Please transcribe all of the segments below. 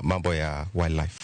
Mambo ya wildlife.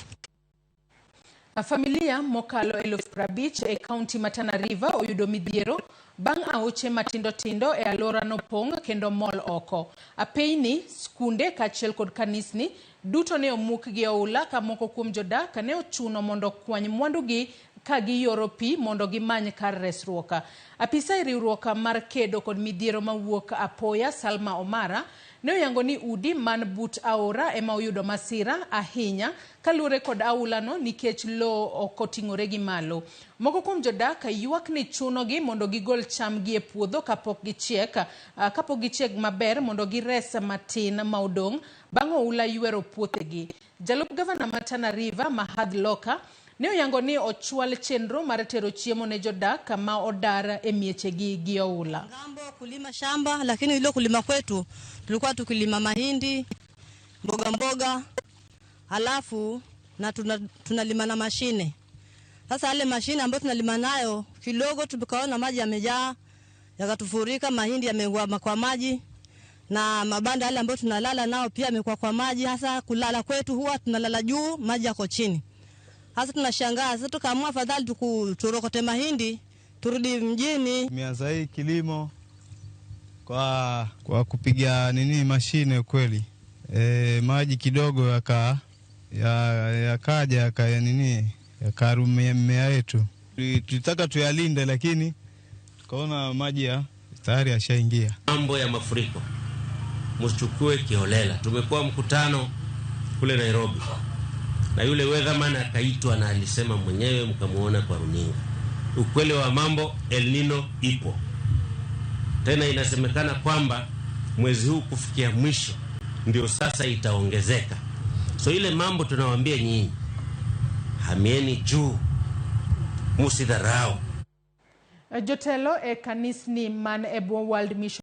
Familia mokalo 50,000 e kaunti ma Tana River oyudo midhiero bang' aoche matindo tindo e alworano pong' kendo mol oko. Apeyni, skunde kaachiel kod kanisni duto ne omuk gi oula ka moko kuom jodak ne ochuno mondo okwany mwandugi ka giyoro pi mondo gimany kar resruok. Apisa e riwruok mar kedo kod midhiero mawuok apoya Salma Omara ne oyango ni udi man but aora ema oyudo masira ahinya kaluwore kod aulano nikech lowo ok oting'ore gi malo. Moko kuom jodak ywak ni chunogi mondo gigol chamgi e puodho kapok gichiek maber mondo gires matin ma odong' bang' oula ywero puothegi. Jalup gavana ma Tana River Mahad Loka ne oyango ni ochwal chenro mar tero chiemo ne jodak ma odar e miechegi gi oula. Ngambo kulima shamba, lakini ilo kulima kwetu tulikuwa tukilima mahindi, mboga mboga, halafu na tunalima na mashine. Sasa yale mashine ambayo tunalima nayo kidogo tukaona maji yamejaa yakatufurika, mahindi yamekuwa kwa maji na mabanda yale ambayo tunalala nao pia yamekuwa kwa maji. Hasa kulala kwetu huwa tunalala juu, maji yako chini. Hasa tunashangaa. Sasa tukaamua afadhali turokote mahindi turudi mjini. Tumeanza hii kilimo kwa kupiga nini mashine kweli. Maji kidogo yakaja yaka nini yakarumia mmea yetu. Tulitaka tuyalinde lakini tukaona maji ya tayari yashaingia. Mambo ya mafuriko msichukue kiholela. Tumekuwa mkutano kule Nairobi na yule weatherman akaitwa na alisema mwenyewe, mkamuona kwa runinga. Ukweli wa mambo, El Nino ipo. Tena inasemekana kwamba mwezi huu kufikia mwisho ndio sasa itaongezeka. So ile mambo tunawaambia nyinyi, hamieni juu, msidharau. Jotelo e kanisni man e bwo World Mission